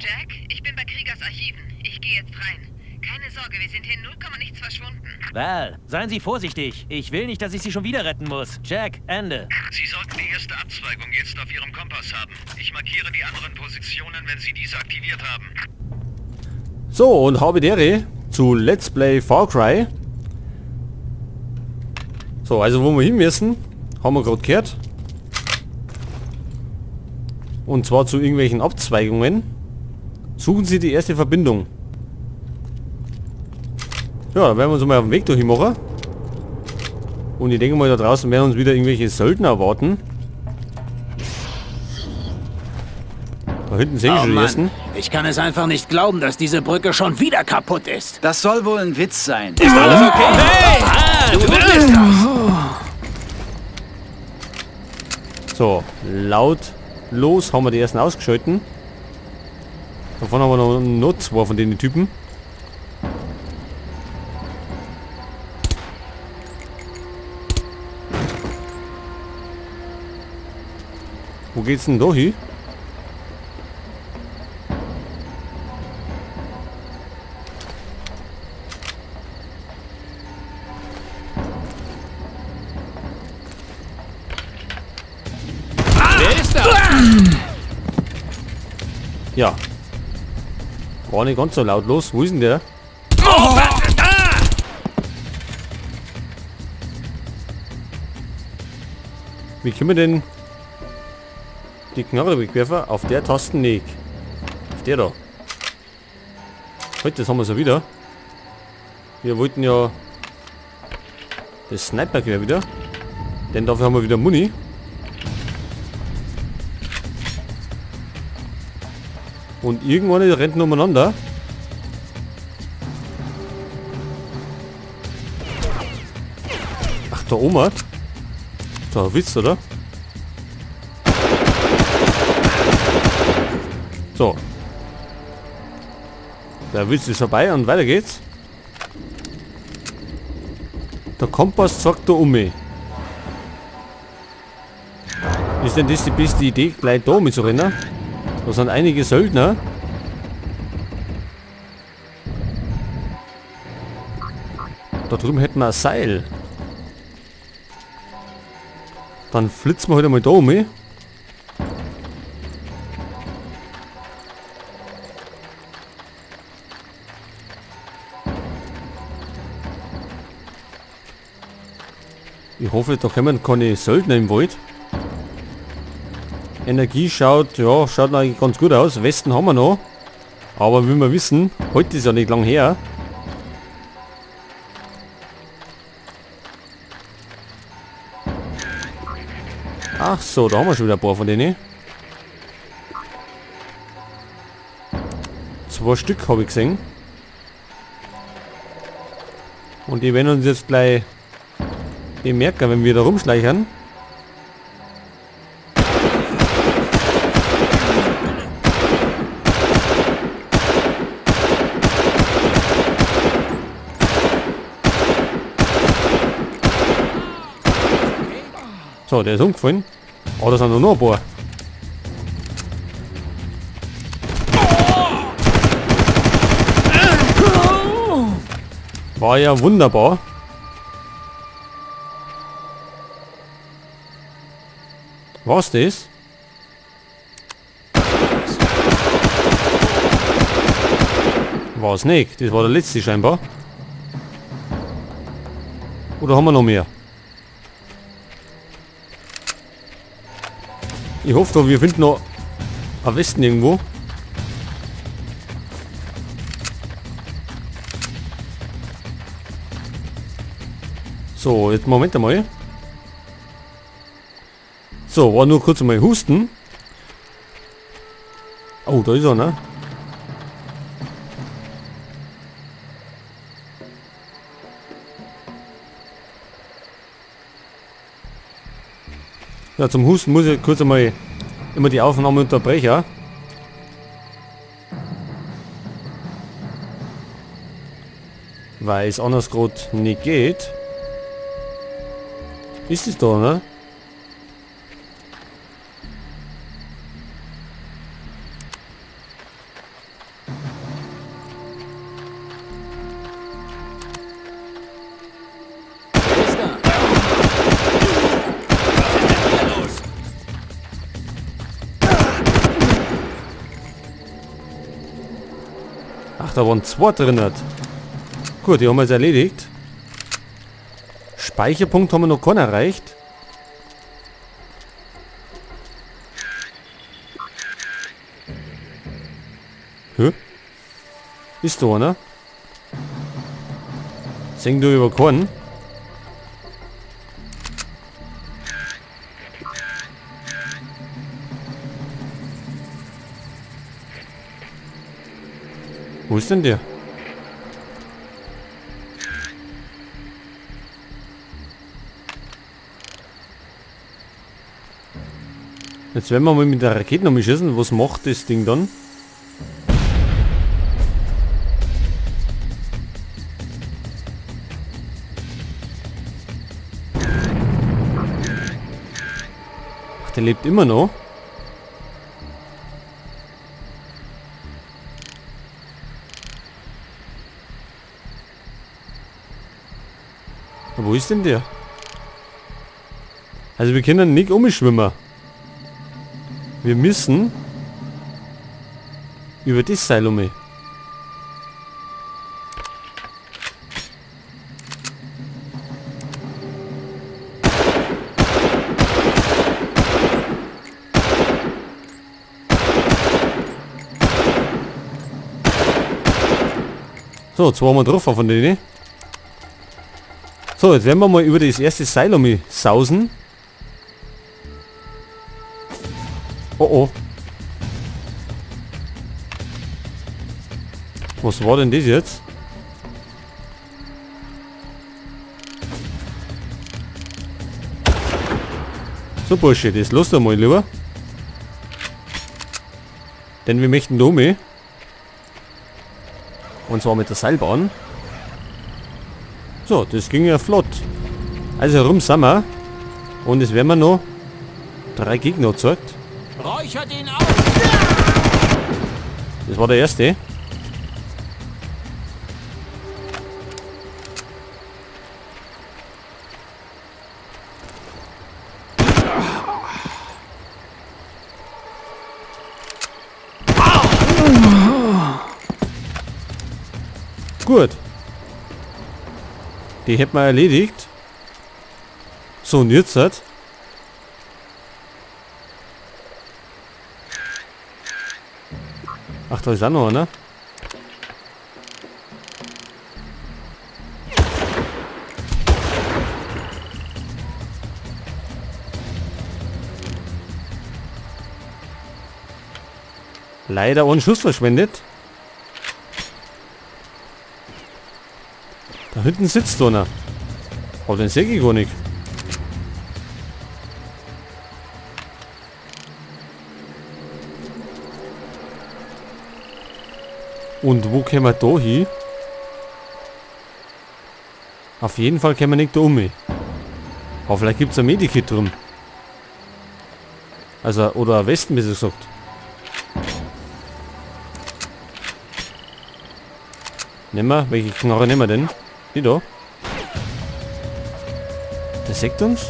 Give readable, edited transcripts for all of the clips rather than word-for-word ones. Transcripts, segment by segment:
Jack, ich bin bei Kriegers Archiven. Ich gehe jetzt rein. Keine Sorge, wir sind hier in 0, nichts verschwunden. Val, seien Sie vorsichtig. Ich will nicht, dass ich Sie schon wieder retten muss. Jack, Ende. Sie sollten die erste Abzweigung jetzt auf Ihrem Kompass haben. Ich markiere die anderen Positionen, wenn Sie diese aktiviert haben. So, und habe Dere zu Let's Play Far Cry. So, also wo wir hin müssen, haben wir gerade gehört. Und zwar zu irgendwelchen Abzweigungen. Suchen Sie die erste Verbindung. Ja, da werden wir uns mal auf den Weg durch machen. Und ich denke mal, da draußen werden uns wieder irgendwelche Söldner erwarten. Da hinten sehe ich Oh schon die Mann, ersten. ich kann es einfach nicht glauben, dass diese Brücke schon wieder kaputt ist. Das soll wohl ein Witz sein. Ist alles okay? Hey! Ah, du bist das! So, lautlos haben wir die ersten ausgeschalten. Davon haben wir noch zwei von den Typen. Wo geht's denn da hin? Wer ist das? Ja. War nicht ganz so lautlos. Wo ist denn der? Wie können wir denn die Knarre wegwerfen? Auf der Taste nicht. Auf der da. Heute, das haben wir so wieder. Wir wollten ja das Sniper-Gewehr wieder. Denn dafür haben wir wieder Muni. Und irgendwann rennt umeinander. Ach, da oben. Da Witz, oder? So. Der Witz ist vorbei und weiter geht's. Der Kompass zeigt da um mich. Ist denn das die beste Idee, gleich da mit zu rennen? Da sind einige Söldner. Da drüben hätten wir ein Seil. Dann flitzen wir heute mal da um. Ich hoffe, da kommen keine Söldner im Wald. Energie schaut, ja, schaut eigentlich ganz gut aus. Westen haben wir noch. Aber wie wir wissen, heute ist ja nicht lang her. Ach so, da haben wir schon wieder ein paar von denen. 2 Stück habe ich gesehen. Und die werden uns jetzt gleich bemerken, wenn wir da rumschleichen. So, der ist umgefallen. Oh, da sind noch ein paar. War ja wunderbar. War's das? War's nicht. Das war der letzte scheinbar. Oder haben wir noch mehr? Ich hoffe doch, wir finden noch am Westen irgendwo. So, jetzt Moment einmal. So, war nur kurz einmal husten. Oh, da ist er, ne? Ja, zum Husten muss ich kurz einmal immer die Aufnahme unterbrechen. Weil es anders grad nicht geht. Ist es da, ne? Ach, da waren zwei drin. Gut, die haben wir jetzt erledigt. Speicherpunkt haben wir noch keinen erreicht. Hä? Ist da einer? Sing du über keinen? Wo ist denn der? Jetzt werden wir mal mit der Rakete noch schießen. Was macht das Ding dann? Ach, der lebt immer noch. Wo ist denn der? Also wir können nicht umschwimmen. Wir müssen über das Seil um. So, zwei haben wir drauf von denen. So, jetzt werden wir mal über das erste Seil um sausen. Oh oh. Was war denn das jetzt? So Bursche, das lass doch mal lieber. Denn wir möchten da um. Und zwar mit der Seilbahn. So, das ging ja flott. Also herum sind wir. Und es werden wir noch 3 Gegner gezeigt. Räuchert ihn auf! Das war der erste. Gut. Die hätten wir erledigt. So, und jetzt halt. Ach, da ist auch noch einer. Leider einen Schuss verschwendet. Da hinten sitzt einer. Aber den sehe ich gar nicht. Und wo kämen wir da hin? Auf jeden Fall kämen wir nicht da um. Aber vielleicht gibt's ein Medikit drum. Also, oder ein Westen, besser gesagt. Nehmen wir. Welche Knarre nehmen wir denn? Die da. Der sägt uns.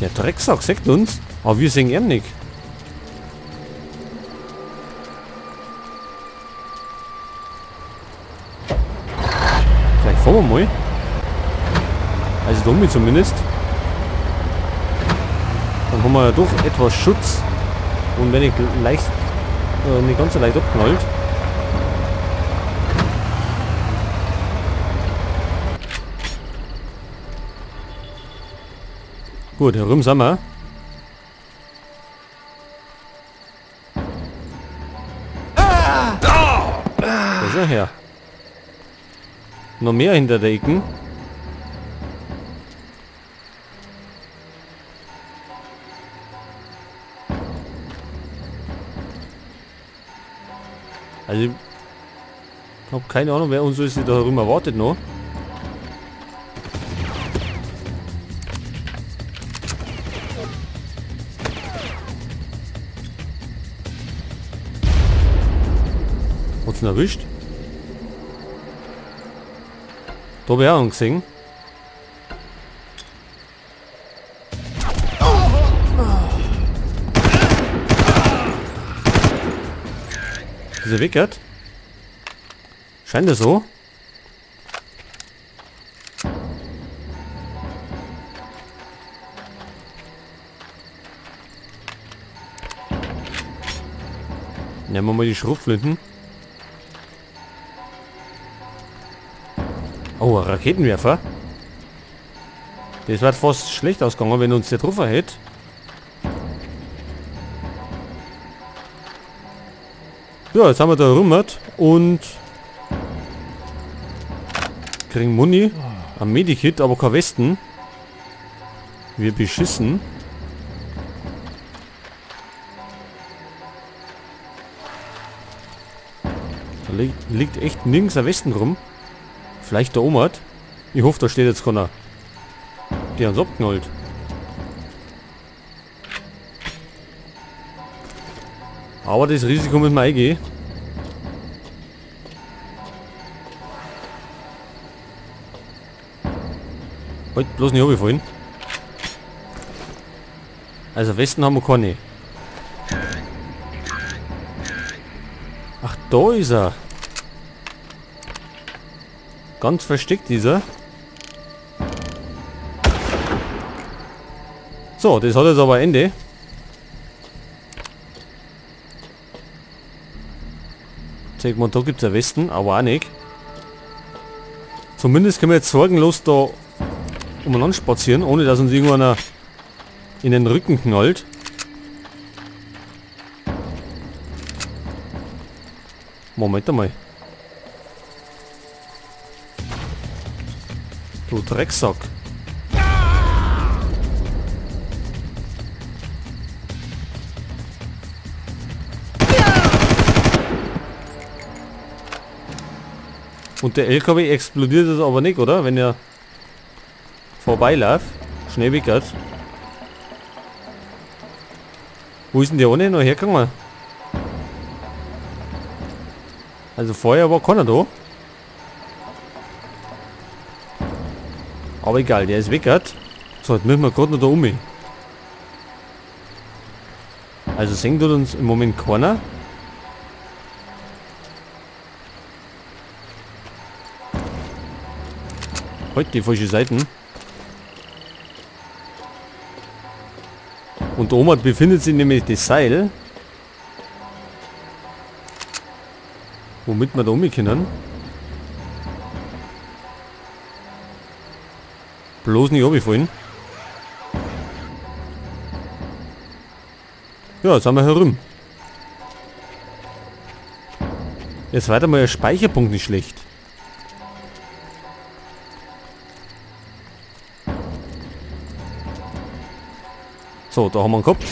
Der Drecksack sägt uns. Aber wir sehen ihn nicht. Vielleicht fahren wir mal. Also da oben zumindest. Dann haben wir ja doch etwas Schutz. Und wenn ich nicht ganz so leicht abknallt. Gut, herum sind wir. Da ist er her. Noch mehr hinter der Ecken. Also, ich hab keine Ahnung, wer uns so ist, da herum erwartet noch. Hat's ihn erwischt? Da hab ich auch einen gesehen. Ist er weggehört? Scheint er so. Nehmen wir mal die Schrotflinten. Oh, ein Raketenwerfer. Das wird fast schlecht ausgegangen, wenn uns der getroffen hätte. Ja, jetzt haben wir da rummet und kriegen Muni, ein Medikit, aber kein Westen. Wir beschissen. Da liegt echt nirgends ein Westen rum. Vielleicht da oben hat. Ich hoffe, da steht jetzt keiner. Der uns abknallt. Aber das Risiko müssen wir eingehen. Halt, bloß nicht runterfallen. Also Westen haben wir keine. Ach, da ist er. Ganz versteckt ist er. So, das hat jetzt aber Ende. Zeig mal, da gibt's einen Westen, aber auch nicht. Zumindest können wir jetzt sorgenlos da umeinander spazieren, ohne dass uns irgendwann einer in den Rücken knallt. Moment einmal. Du Drecksack. Und der LKW explodiert es aber nicht, oder? Wenn er vorbeiläuft. Schnell wickert. Wo ist denn der ohne noch hergegangen? Also vorher war keiner da. Aber egal, der ist weggert. So, jetzt müssen wir gerade noch da um. Also sehen tut uns im Moment keiner. Heute die falsche Seiten. Und da oben befindet sich nämlich das Seil, womit wir da oben können. Bloß nicht runterfallen. Ja, jetzt sind wir herum. Jetzt weiter mal der Speicherpunkt nicht schlecht. So, da haben wir einen Kopf.